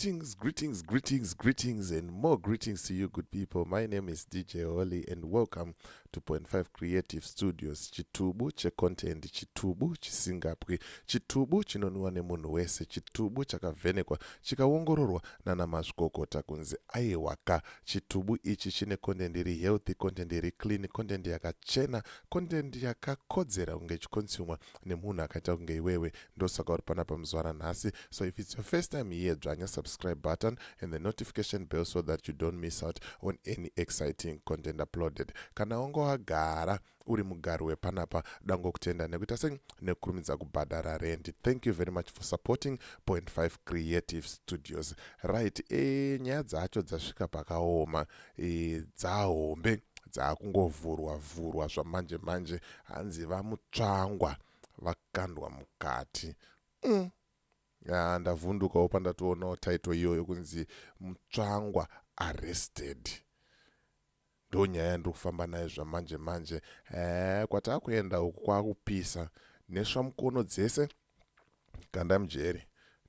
Greetings, greetings, greetings, greetings, and more greetings to you, good people. My name is DJ Holly, and welcome to Point 5 Creative Studios. Chitubu checontent, chitubu chisingapwi, chitubu chinonwiwa nemunhu wese, chitubu chakavhenekwa chikaongororwa nana mazvikokota kunzi aiwaka. Chitubu ichi chine content iri healthy, content iri clean, content yakachena, content yakakodzera kunge ichiconsumwa nemunhu akaita kunge iwewe. Ndosaka uri panapa muzuva ranhasi. So if it's your first time here, dzvanya subscribe button and the notification bell so that you don't miss out on any exciting content uploaded. Kana wanga wagara uri mugari wepanapa, dangokutenda nekuita sei, nekukurumidza kubhadhara rent. Thank you very much for supporting Point 5 Creative Studios. Right, nyaya dzacho dzasvika pakaoma, dzahombe dzaakungovhurwa vhurwa zvamanje manje. Hanzi vaMutsvangwa vakandwa mukati. Ya, ndavhundukawo pandatoonawo title iyoyo kunzi Mutsvangwa arrested. Ndo nyaya yandiri kufamba nayo zvamanje manje. Kwataakuenda uku kwakupisa. Nesvamukono dzese kandai mujeri,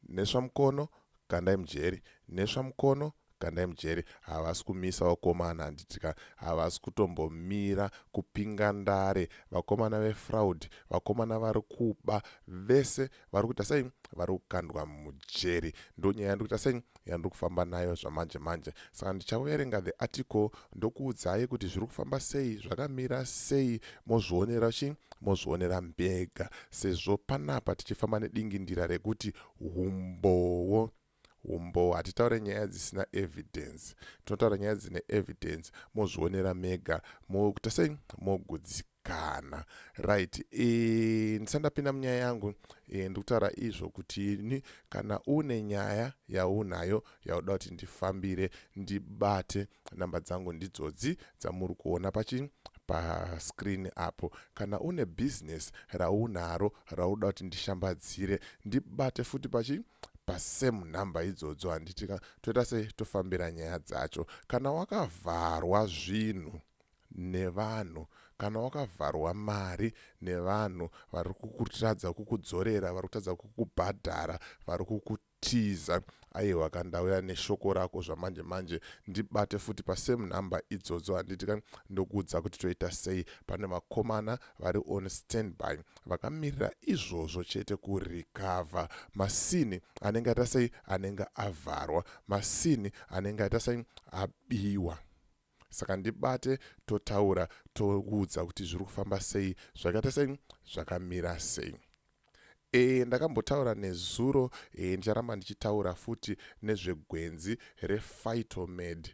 nesvamukono kandai mujeri, nesvamukono kandai mujeri. Havasi kumisa vakomana, handitika? Havasi kutombomira kupinga ndare vakomana vefraud, vakomana vari kuba vese vari kuita sei? Vari kukandwa mujeri. Ndo nyaya yandiri kuita sei, yandiri kufamba nayo zvamanje manje. Saka ndichaverenga the article, ndokuudzai kuti zviri kufamba sei, zvakamira sei, mozvionera chi mozvionera mbega, sezvo panapa tichifamba nedingindira rekuti humbowo. Umbowo, hatitaure nyaya dzisina evidence, tinotaura nyaya dzine evidence. Mozvionera mega, mokuita sei, mogudzikana. Right, ndisati ndapinda munyaya yangu, ndikutaura izvo kuti ini kana une nyaya yaunayo yauda kuti ndifambire, ndibate. Namba dzangu ndidzodzi dzamuri kuona pachi pascreen apo. Kana une bhizinesi raunaro rauda kuti ndishambadzire, ndibate futi pachi pasame nhamba idzodzo, handitika? Toita sei, tofambira nyaya dzacho. Kana wakavharwa zvinhu nevanhu, kana wakavharwa mari nevanhu vari kukutadza kukudzorera, vari kutadza kukubhadhara, vari kukutiza, aiwa, kandauya neshoko rako zvamanje manje, ndibate futi pasame nhamba idzodzo, handitika? Ndokuudza kuti toita sei. Pane vakomana vari on standby vakamirira izvozvo chete, kurecover masini anenge aita sei, anenge avharwa, masini anenge aita sei, abiwa. Saka ndibate, totaura, toudza kuti zviri kufamba sei, zvakaita sei, zvakamira sei. Ndakambotaura nezuro, ndicharamba ndichitaura futi nezvegwenzi rePhytomed.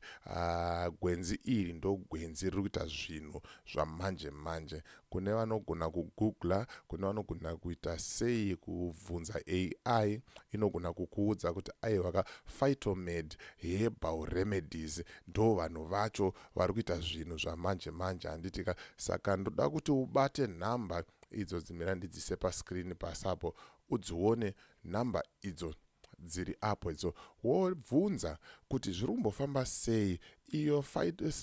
Gwenzi iri ndo gwenzi riri kuita zvinhu zvamanje manje. Kune vanogona kugoogla, kune vanogona kuita sei, kubvunza AI, inogona kukuudza kuti aiwaka, Phytomed Herbal Remedies ndo vanhu vacho vari kuita zvinhu zvamanje manje, handitika? Saka ndoda kuti ubate nhamba idzo dzimira ndidzise pascreen pasapo, udzione nhamba idzo dziri apo idzo, wobvunza kuti zviri kumbofamba sei, iyo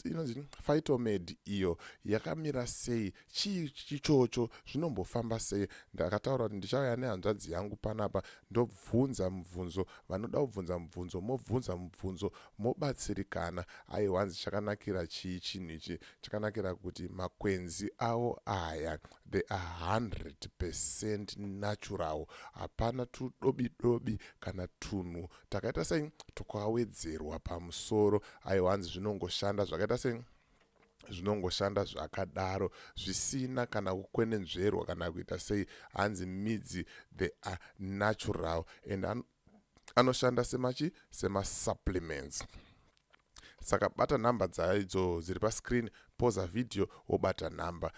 inonzi Phytomed iyo yakamira sei, chii ichocho, zvinombofamba sei. Ndakataura kuti ndichauya nehanzvadzi yangu panapa, ndobvunza mubvunzo. Vanoda kubvunza mubvunzo, mobvunza mubvunzo, mobatsirikana. Aiwanzi chakanakira chii chinhu ichi? Chakanakira kuti makwenzi avo aya, they are 100% natural. Hapana tudobi dobi kana tunhu takaita sei, twakawedzerwa pamusoro. Aiwanzi zvinongoshanda zvakaita sei, zvinongoshanda zvakadaro, zvisina kana kukwenenzverwa kana kuita sei. Hanzi midzi, they are natural and anoshanda semachi semasupplements. Saka bata nhamba dzaidzo dziri pascreen, poza vhidhiyo, wobata nhamba.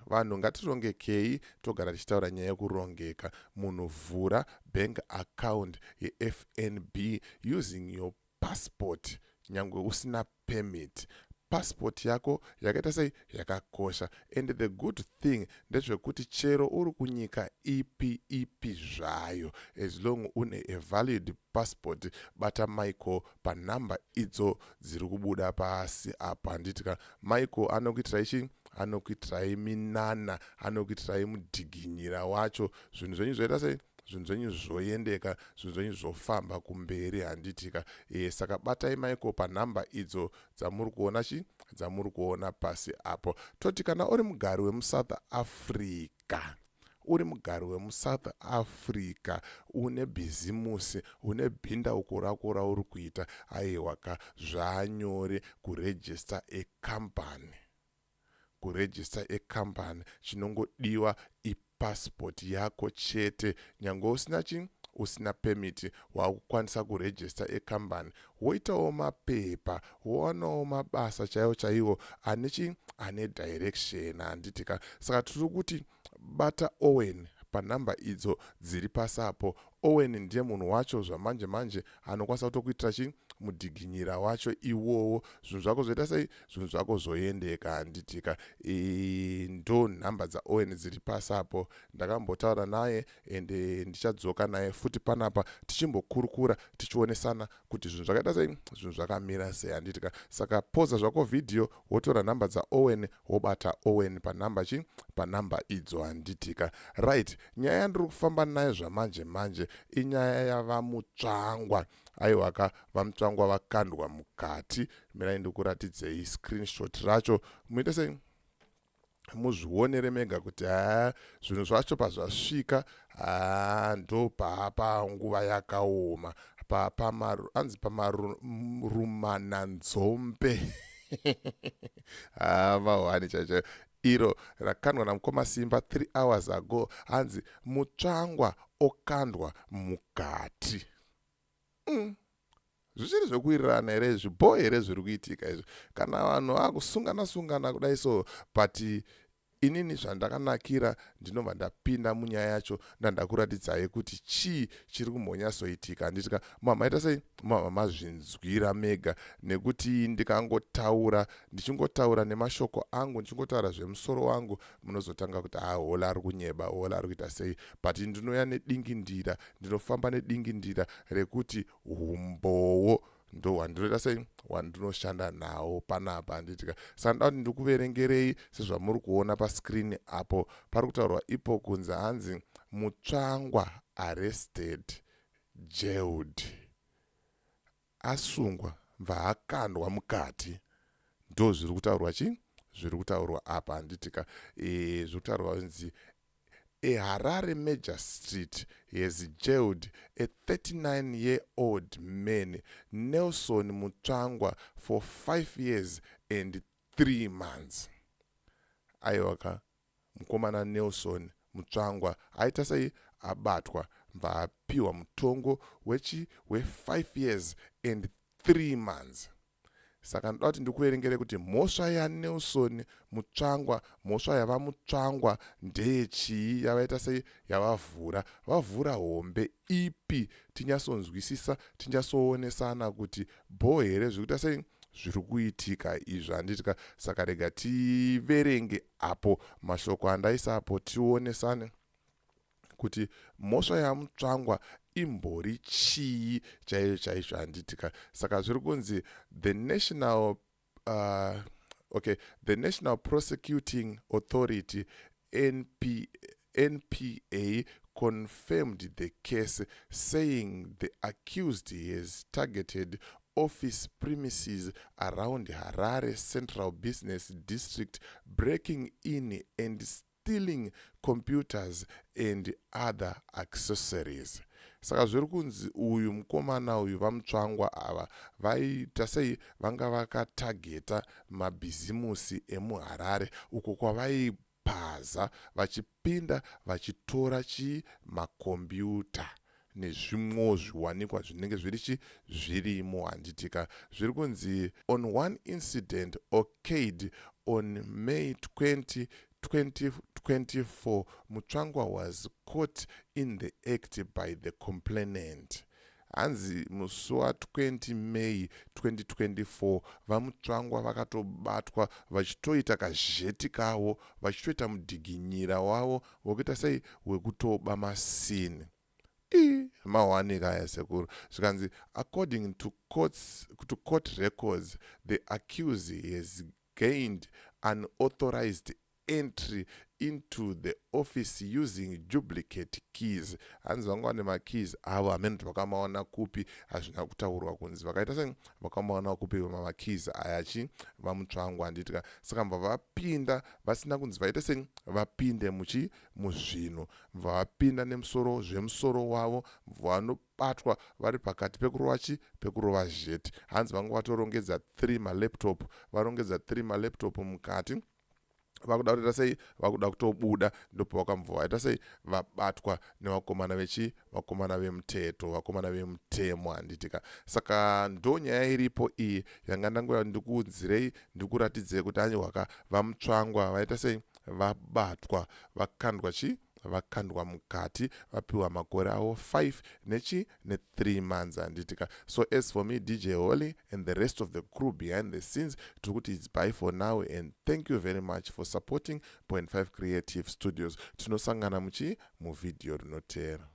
Vanhu ngatirongekei, togara tichitaura nyaya yekurongeka. Munhu vhura bank account yeFNB using your passport, nyange usina permit. Passport yako yakaita sei, yakakosha. And the good thing ndezvekuti chero uri kunyika ipi ipi zvayo, as long une a valid passport, bata Michael panhamba idzo dziri kubuda pasi apa, handitika? Michael anokuitirai chii? Anokuitirai minana, anokuitirai mudhiginyira wacho, zvinhu zvenyu zvoita sei. Zvinhu zvenyu zvoendeka, zvinhu zvenyu zvofamba kumberi, handitika? Saka batai Michael panhamba idzo dzamuri kuona, chi dzamuri kuona pasi apo. Toti kana uri mugari wemuSouth Africa, uri mugari wemuSouth Africa, une bhizimusi, une bhindauko rako rauri kuita, aiwaka, zvanyore kuregister a company. Kuregister a company, chinongodiwa ipasipoti yako chete. Nyange usina chi usina permit, wakukwanisa kuregister a company, woitawo mapepa, wowanawo mabasa chaiwo chaiwo ane chi ane direction, handitika? Saka tiri kuti bata Owen panhamba idzo dziri pasapo. Owen ndiye munhu wacho zvamanje manje anokwanisa kutokuitira chi mudhiginyira wacho iwowo, zvinhu zvako zvoita sei, zvinhu zvako zvoendeka, handitika? Ndo nhamba dzaOwen dziri pasapo. Ndakambotaura naye ende ndichadzoka naye futi panapa tichimbokurukura, tichionesana kuti zvinhu zvakaita sei, zvinhu zvakamira sei, handitika? Saka poza zvako vhidhiyo, wotora nhamba dzaOwen, wobata Owen panhamba chi panhamba idzo, handitika? Right, nyaya yandiri kufamba nayo zvamanje manje inyaya yavaMutsvangwa. Aiwaka, vaMutsvangwa vakandwa mukati. Mirai ndikuratidzei screenshot racho, muite sei, muzvionere mega kuti haa, zvinhu zvacho pazvasvika, haa, ndo paapa nguva yakaoma, anzi pamarumananzombe. Haa, mahwani chaicho iro rakandwa namukoma Simba 3 hours ago. Hanzi Mutsvangwa okandwa mukati. Zvichiri zvekuwirirana here izvi? Bho here zviri kuitika izvi kana vanhu vakusungana sungana kudai? So, but inini zvandakanakira, ndinobva ndapinda munyaya yacho, ndandakuratidzai kuti chii chiri kumbonyatsoitika, handitika? Mamaita sei, mama mazvinzwira mega, nekuti ndikangotaura, ndichingotaura nemashoko angu, ndichingotaura zvemusoro wangu, munozotanga kuti, "Ha, Hola ari kunyeba, Hola ari kuita sei?" But ndinouya nedingindira, ndinofamba nedingindira rekuti umbowo ndo hwandinoita sei, hwandinoshanda nawo panapa, handitika? Saka ndoda kuti ndikuverengerei sezvamuri kuona pascreen apo. Pari kutaurwa ipo kunzi, hanzi, "Mutsvangwa arrested, jailed." Asungwa, bva akandwa mukati. Ndo zviri kutaurwa chi zviri kutaurwa apa, handitika? Zviri kutaurwa kunzi a Harare magistrate has jailed a 39-year-old man, Nelson Mutsvangwa, for 5 years and 3 months. Aiwaka, mukomana Nelson Mutsvangwa aita sei, abatwa, bva apiwa mutongo wechi we5 years and 3 months. Saka ndoda kuti ndikuverengere kuti mhosva yaNelson Mutsvangwa, mhosva yavaMutsvangwa ndeyechii, yavaita sei, yavavhura, vavhura hombe ipi, tinyatsonzwisisa, tinyatsoonesana kuti bho here zviri kuita sei, zviri kuitika izvi, handitika? Saka rega tiverenge apo mashoko andaisa apo, tionesane kuti mhosva yaMutsvangwa imbori chii chaizvo chaizvo, handitika? Saka zviri kunzi the national okay the National Prosecuting Authority, NPA, confirmed the case, saying the accused has targeted office premises around Harare Central Business District, breaking in and stealing computers and other accessories. Saka zviri kunzi uyu mukomana uyu, vaMutsvangwa ava, vaita sei, vanga vakatageta mabhizimusi emuHarare uko kwavaipaza, vachipinda vachitora chii, makombiyuta nezvimwewo zviwanikwa zvinenge zviri chi zvirimo, handitika? Zviri kunzi on one incident occurred on May 20, 2024, Mutsvangwa was caught in the act by the complainant. Hanzi musi wa20 May 2024, vaMutsvangwa vakatobatwa vachitoita kazheti kavo, vachitoita mudhiginyira wavo wekuita sei, wekutoba masini. I mawanika aya, sekuru. Zvikanzi according to court records, the accused has gained unauthorized Entry into the office using duplicate keys. Hanzi vanga vane makeys avo, hamene kuti vakamaona kupi, hazvina kutaurwa kunzi vakaita sei, vakamaona kupi makeys aya chi vaMutsvangwa, handitika? Saka mubva vapinda vasina kunzi vaite sei, vapinde muchi muzvinhu, mubva vapinda nemusoro zvemusoro wavo, mubva vanobatwa vari pakati pekurova chi pekurova zheti. Hanzi vanga vatorongedza 3 malaptop, varongedza 3 malaptop mukati, vakuda kutoita sei, vakuda kutobuda, ndopavakambva vaita sei, vabatwa nevakomana vechi vakomana vemuteto, vakomana vemutemo, handitika? Saka ndo nyaya iripo iyi yanga ndangoya ndikuudzirei, ndikuratidzei kuti aiwaka, vaMutsvangwa vaita sei, vabatwa, vakandwa chi vakandwa mukati, vapiwa makore avo 5 nechi ne3 months, handitika? So as for me, DJ Holly, and the rest of the crew behind the scenes, tiri kuti it's bye for now and thank you very much for supporting Point 5 Creative Studios. Tinosangana muchi muvhidhiyo rinoteera.